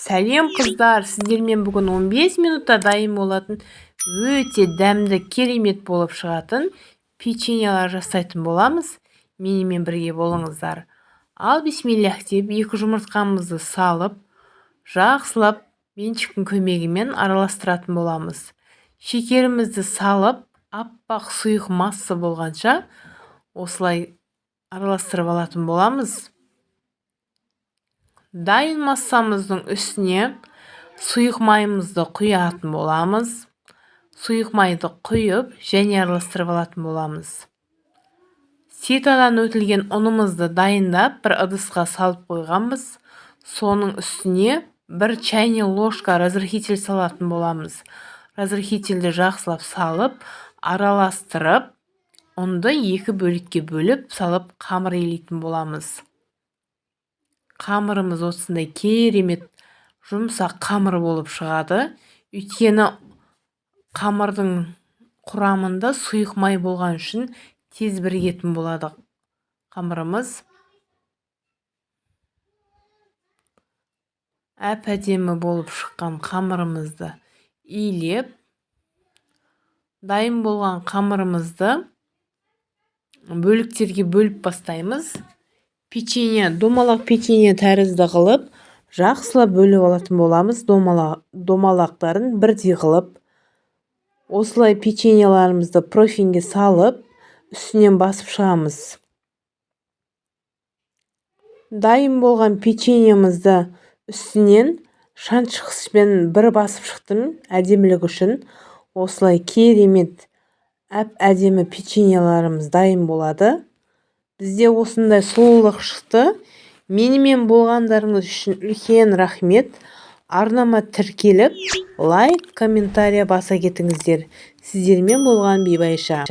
Сәлем, қыздар! Сіздермен бүгін 15 минутта дайын болатын, өте дәмді, керемет болып шығатын печеньелар жасайтын боламыз. Менімен бірге болыңыздар. Ал, бисмиллях деп, екі жұмыртқамызды салып, жақсылап венчиктің көмегімен араластыратын боламыз. Шекерімізді салып, аппақ сұйық масса болғанша осылай араластырып алатын боламыз. Дайын массамыздың үстіне сұйық майымызды құятын боламыз. Сұйық майды құйып және араластырып алатын боламыз. Ситодан өтілген ұнымызды дайындап, бір ыдысқа салып қойғанбыз. Соның үстіне 1 чайный ложка разрыхитель салатын боламыз. Разрыхительді жақсылап салып, араластырып, ұнды екі бөлікке бөліп салып, қамыр илейтін боламыз. Қамырымыз осындай керемет жұмсақ қамыр болып шығады, өйткені қамырдың құрамында сұйық май болған үшін тез бірігетін болады қамырымыз. Әп-әдемі болып шыққан қамырымызды илеп, дайын болған қамырымызды бөліктерге бөліп бастаймыз. Печенье, домалақ печенье тәрізді қылып, жақсылап бөліп алатын боламыз, домалақтарын бірдей қылып. Осылай печеньеларымызды профинге салып, үстінен басып шығамыз. Дайын болған печеньемізді үстінен шаншқышпен бір басып шықтым әдемілік үшін. Осылай керемет әп-әдемі печеньеларымыз дайын болады. Бізде осындай сұлулық шықты. Менімен болғандарыңыз үшін үлкен рахмет. Арнама тіркеліп, лайк, комментария баса кетіңіздер. Сіздермен болған Бибайша.